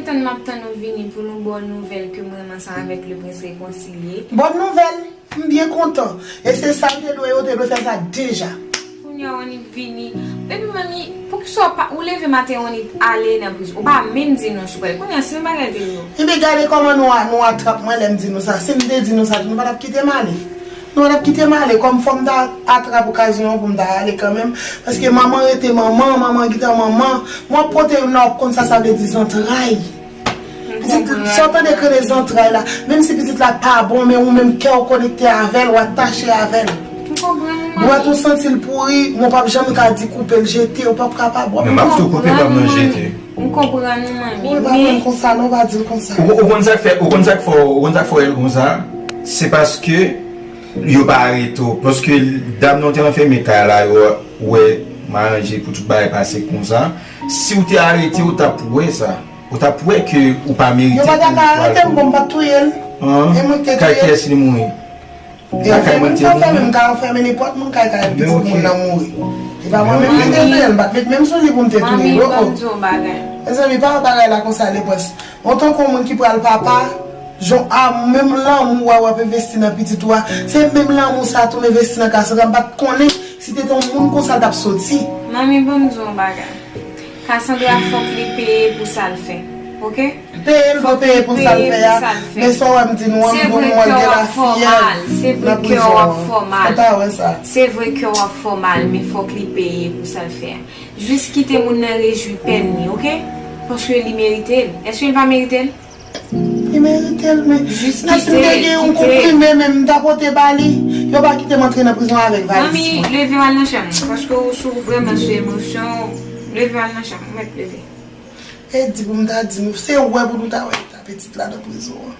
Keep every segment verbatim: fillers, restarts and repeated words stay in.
Tann m ap tann ou vini pou yon bòn nouvèl ke mwen menm ansanm avèk Leprince rekonsilye. Bòn nouvèl? M byen kontan. E se sa l te dwe, yo te dwe fè sa deja. Kounye a w annik vini. Epi manmi, poukisa w pa, ou leve maten w annik ale nan prizon? Ou pa menm di nou sou kòl. Kounye a, se yon bagay de nou. Epi gade kòman nou a, nou a trap mwen lè m di nou sa. Si m te di nou sa, nou pa t ap kite m ale. Nou pa t ap kite m ale. Kòm fò m ta atrap okazyon an pou m ta ale kanmenm. Paske manman rete manman, manman gentan manman. Mwen ap pote youn la, w ap konn sa sa vle di zantray. Pitit, sa w tande k rele zantray la. Menm si pitit la pa bon, men ou menm kè w konekte avè l, w atache avè l. M konprann ou, manmi. Dwèt ou santi l pouri, men w p ap janm ka di koupe l, jete, w p ap kapab. W ap Men m ap tou koupe, m p ap nan jete. M konprann ou, manmi. Ou pa konn konsa, non, pa di l konsa. Ou, ou konn sa k fè, ou konn sa k fè, ou konn sa k fè w wè l konsa? Se paske yo pa arete w. Paske dam nan te anfème kay la, yo wè m aranje pou tout bagay pase konsa. Si w te arete, w t ap wè sa. Ou t ap wè ke ou pa merite pou w al. Yo pa ta ka arete m, bon, m pa t touye l. E mwen ki te touye l. Kay kiyès li mouri? E kay mwen te mouri. Anfèmen, m ka anfèmen nenpòt moun, kay, kay pitit moun nan mouri. E pa mwen menm ki te touye l, m pa t met men m sou li pou m te touye l. Manmi, ban m di w yon bagay. Mezanmi, pa wè bagay la konsa, Leprince. Antanke yon moun ki pral papa, jan a, menm lanmou w ap envesti nan pitit ou a, se menm lanmou sa tou m envesti nan Cassandra, m pa t konnen si te te yon moun konsa l t ap soti. Manmi, ban m di w yon bagay. Cassandra fòk li peye pou sa l fè. Oke? Peye l dwe peye pou sa l fè a. Men sa w wè m di nou an, m di nou an, l gen lafyèv nan prizon an. Ou pa wè sa? Se vre kè w ap fè w mal, men fòk li peye pou sa l fè a. Jis kite moun nan rejwi pèn li, oke? Paske li merite l. Èske l pa merite l? Li merite l, men si m te gen yon konprime menm, m ta pote ba li. Yo pa kite m antre nan prizon avèk valiz mwen. Manmi, leve w al nan chanm ou, paske w sou, vrèman sou emosyon. Leve w al nan chanm ou, mèt leve. E di pou m ta di nou, se wè pou nou ta wè eta pitit la nan prizon an.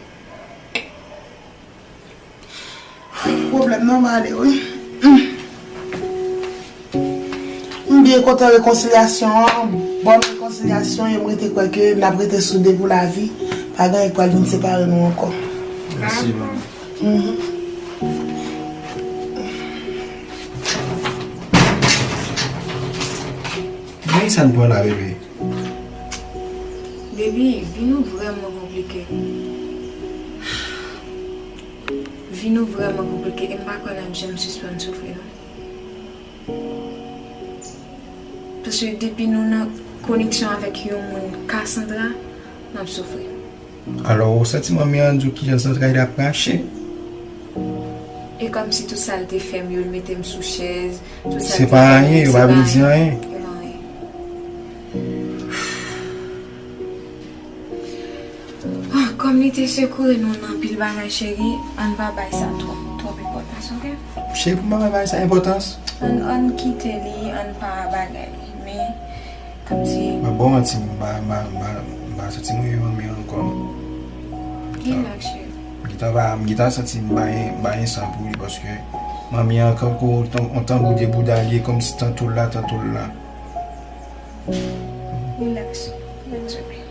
Pwoblèm nan male wi. M byen kontan rekonsilyasyon an, bòn rekonsilyasyon, e m rete kwè ke n ap rete soude pou lavi. Pa gen anyen k pral vin separe nou ankò. Mèsi, manmi. Men sa n pran la, bebe. Baby, vi nou vrèman konplike. Vi nou vrèman konplike e m pa kwè n ap janm sispann soufri, non. Paske depi nou nan koneksyon avèk yon moun, Cassandra, n ap soufri. Alò, ou santi manmi an di w kijan zantray la ap rache? E kòmsi tout sa l te fè m yo, l mete m sou chèz, tout sa l te fè m yo, se pa anyen, yo pa vle di anyen. Yo pa anyen. Ah, kòm li te sekoure nou nan anpil bagay, cheri, ann pa bay sa twòp, twòp enpòtans, oke? Cheri, pou m pa bay bagay sa enpòtans? Ann, ann kite li, ann pa bagay li. Men, kòmsi. Mwen bon manti, m pa, m pa, m pa, m pa santi m renmen manmi an ankò, non. Rilaks, cheri. M gentan pa, m gentan santi m pa gen, m pa gen san pou li, paske manmi an kankou yon tan, yon tanbou de bouda li ye, kòmsi tanto l la, tanto l la. Rilaks. Rilaks, bebe.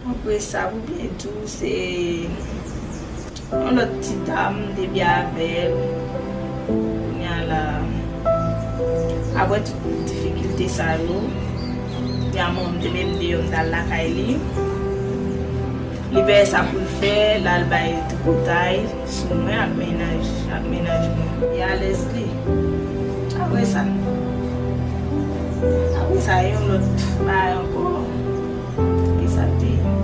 Apre sa, pou byen di w, se yon lòt ti dam m te byen avè l. Kounye a la, apre tout difikilte sa yo, kounye a manman m te met m deyò, m t al lakay li. Li peye sa pou l fè, l al bay tripotay sou mwen ak mennaj, ak mennaj mwen. Li alèz li. Apre sa, apre sa, yon lòt bagay ankò. Ki sa l te ye?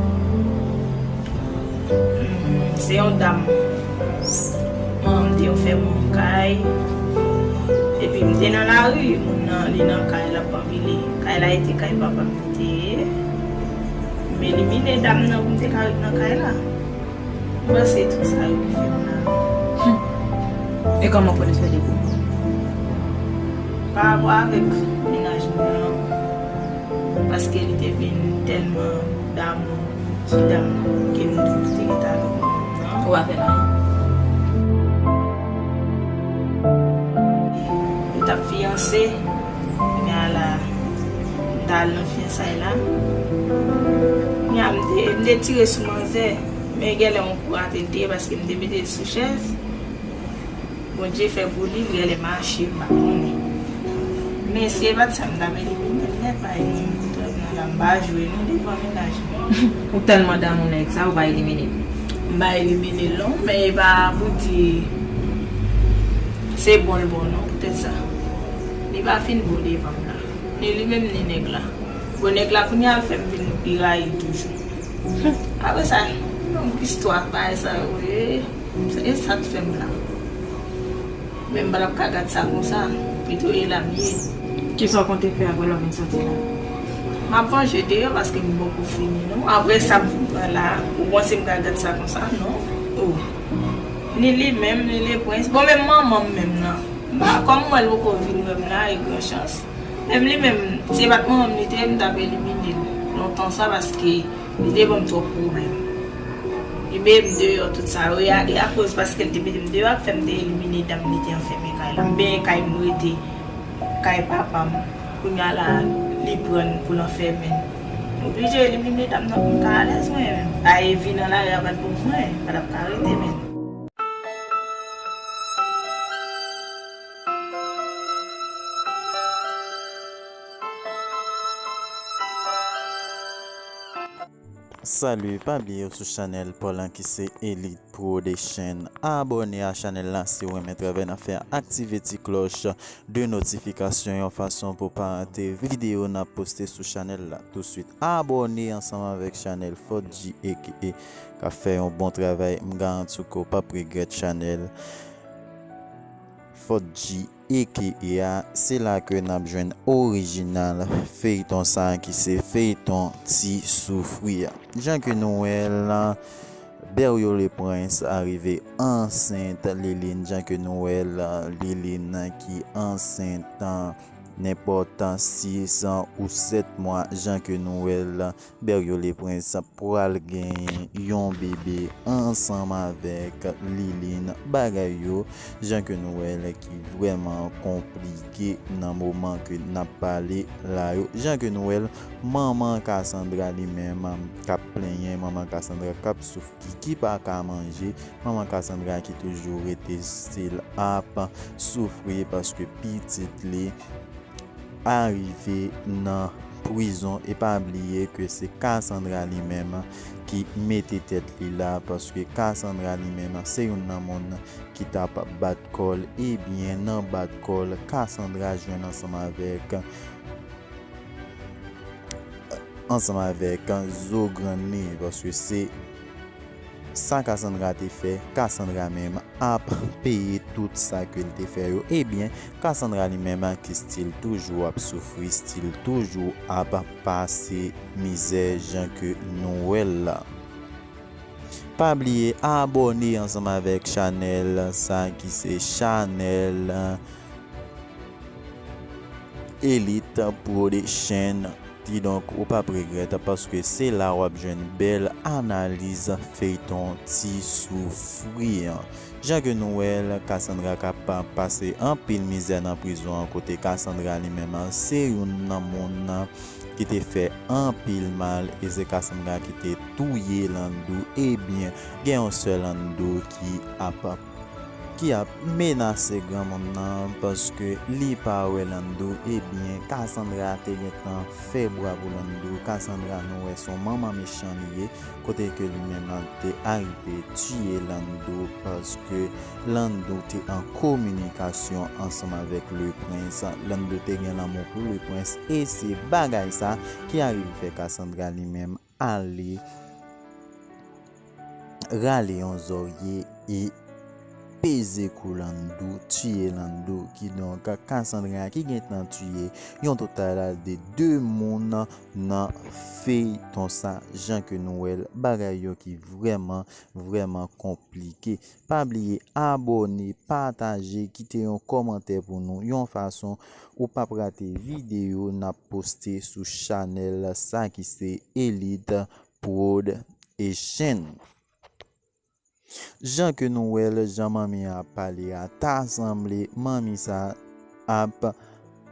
Hmm, se yon dam. Manman m te ofè mwen yon kay. Epi m te nan lari, moun nan, li nan kay la, ap anpile. Kay la, e te kay papa m li te ye. M elimine dam nan pou m te ka ret nan kay la. M panse tout sa yo ki fè m la. Hmm. E kòman w konnen sa te pou? Pa rapò avèk mennaj mwen an. Paske li te vin tèlman damou ti dam nan ke m toujou te rete avèk mwen menm nan. Ou pa fè l anyen? Yo t ap fiyanse, kounye a la, m t al nan fiyansay la. Kounye a, m te, m te tire sou manzè, men genlè yon kou rate l te ye paske m te mete l sou chèz. Bondye fè pou li, li genlè mache, m pa konnen. Men si e pa t sa, m t ap elimine l nèt, bay moun kote m nan la, m pa jwe non devan mennaj mwen. Ou tèlman damou nèg sa, ou pa elimine l? M pa elimine l non, men e pa pou di se bon l bon non, poutèt sa. Li pa fin bon devan m la. Ni li menm, ni nèg la. Bon, nèg la kounye a fè m vin pi rayi l toujou. Apre sa, yon istwa bagay sa yo, e, e sa k fè m la. Men m pa t ap ka gad sa konsa, pito e la m ye. Kisa w konte fè apre lè w vin soti la? M ap vanje deyò paske m poko fini non. Apre sa m fin pran la, ou panse m ka gad sa konsa? Non. Oh. Ni li menm, ni Leprens. Bon, menm manman m menm nan. M pa, kòm m wè l poko vin wè m la, e gran chans. Menm li menm, si se pa t manman m li te ye, m t ap elimine l lontan sa paske li te ban m twòp pwoblèm. Li mete m deyò tout sa yo, e a, e akoz paske l te mete m deyò a k fè m te elimine dam li te anfèmen kay la. M benyen kay m rete, kay papa m. Kounye a la, li pran n pou l anfèmen n. M oblije elimine dam nan pou m ka alèz mwen menm. Ay vi nan lari a pa t bon pou mwen, pa t ap ka rete menm. Salut, pa bliye w sou chanèl pa w lan ki se Elite Production. Abòne a chanèl la si w renmen travay n ap fè a. Aktive ti klòch de notifikasyon yon fason pou w pa rate videyo n ap poste sou chanèl la touswit. Abòne ansanm avèk chanèl Fort G A K A k ap fè yon bon travay. M garanti w ke w p ap regrèt chanèl Fort G A K A a, se la ke n ap jwenn orijinal feyton sa a ki se feyton Ti Soufri a. Jan ke nou wè l la, Berrio Leprens a rive ansent Liline, jan ke nou wè l, Liline ki ansent, nenpòt sis ou sèt mwa, jan ke nou wè l, Berrio Leprens pral genyen yon bebe ansanm avèk Liline. Bagay yo, jan ke nou wè l, ki vrèman konplike nan moman ke n ap pale la yo. Jan ke nou wè l, manman Cassandra li menm k ap plenyen, manman Cassandra k ap soufri, ki pa ka manje, manman Cassandra ki toujou rete still ap soufri paske pitit li arive nan prizon. E pa bliye ke se Cassandra li menm ki mete tèt li la, paske Cassandra li menm se youn nan moun ki t ap bat kò l. Ebyen, nan bat kò l, Cassandra jwenn ansanm avèk, ansanm avèk zo grann li, paske se sa Cassandra te fè, Cassandra menm ap peye tout sa ke l te fè yo. Ebyen, Cassandra li menm ki still toujou ap soufri, still toujou ap pase mizè jan ke nou wè l la. Pa bliye abòne ansanm avèk chanèl sa ki se chanèl Elite Production. Kidonk, ou p ap regrèt, paske se la w ap jwenn bèl analiz feyton Ti Soufri an. Jan ke nou wè l, Cassandra k ap pase anpil mizè nan prizon an, kote Cassandra li menm, se youn nan moun ki te fè anpil mal, e se Cassandra ki te touye Landou. Ebyen, gen yon sè Landou ki ap ki ap menase granmoun nan paske li pa wè Landou. Ebyen, Cassandra te gentan fè bwa pou Landou. Cassandra, nou wè, se yon manman mechan li ye, kote ke li menm te arive tiye Landou paske Landou te an kominikasyon ansanm avèk Lepwens. Landou te gen lanmou pou Lepwens e se bagay sa ki arive fè Cassandra li menm ale rale yon zòrye e peze kou Landou, tiye Landou. Kidonk, Cassandra ki gentan tiye yon total de de moun nan feyton sa, jan ke nou wè l, bagay yo ki vrèman, vrèman konplike. Pa bliye abòne, pataje, kite yon kòmantè pou nou, yon fason ou p ap rate videyo n ap poste sou chanèl sa ki se Elite Prod e Chen. Jan ke nou wè l, jan manmi an ap pale a, ta sanble manmi sa ap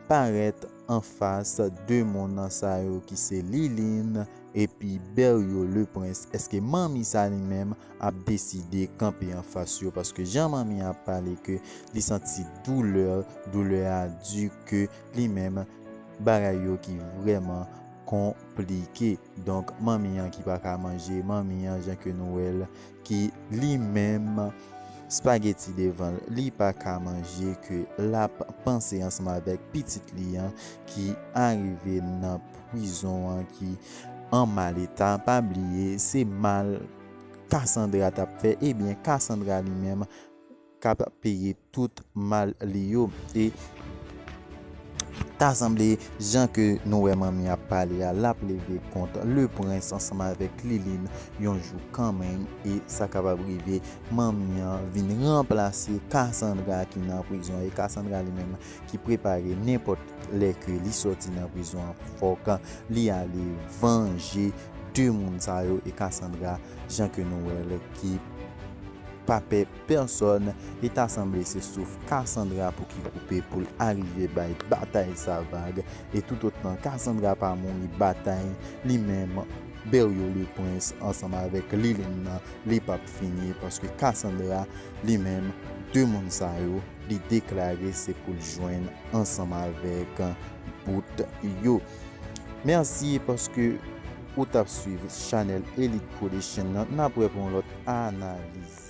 parèt anfas de moun sa yo ki se Liline epi Berrio Lepwens. Èske manmi sa li menm ap deside kanpe anfas yo? Paske jan manmi an ap pale ke li santi doulè, doulè a di ke li menm bagay yo ki vrèman konplike. Donk, manmi an ki pa ka manje, manmi an jan ke nou wè l, ki li menm spageti devan l, li pa ka manje, ke l ap panse ansanm avèk pitit li an ki arive nan prizon an, ki an mal eta. Pa bliye, se mal Cassandra t ap fè. Ebyen, Cassandra li menm k ap peye tout mal li yo. E ta sanble, jan ke nou wè manmi ap pale a, l ap leve kont Lepwens ansanm avèk Liline yon jou kanmenm, e sa kapab rive manmi an vin ranplase Cassandra ki nan prizon, e Cassandra li menm ki prepare nenpòt lè ke li sòti nan prizon an, fòk li ale vanje de moun sa yo, e Cassandra, jan ke nou wè l, ki pa pè pèsòn, e ta sanble se souf Cassandra pou ki koupe pou l arive bay batay sa vag. E toutotan Cassandra pa mouri batay li menm, Berrio Lepwens ansanm avèk Liline nan, li p ap fini, paske Cassandra li menm, de moun sa yo, li deklare se pou l jwenn ansanm avèk bout yo. Mèsi paske ou t ap swiv chanèl Elite Production nan. N ap wè pou yon lòt analiz.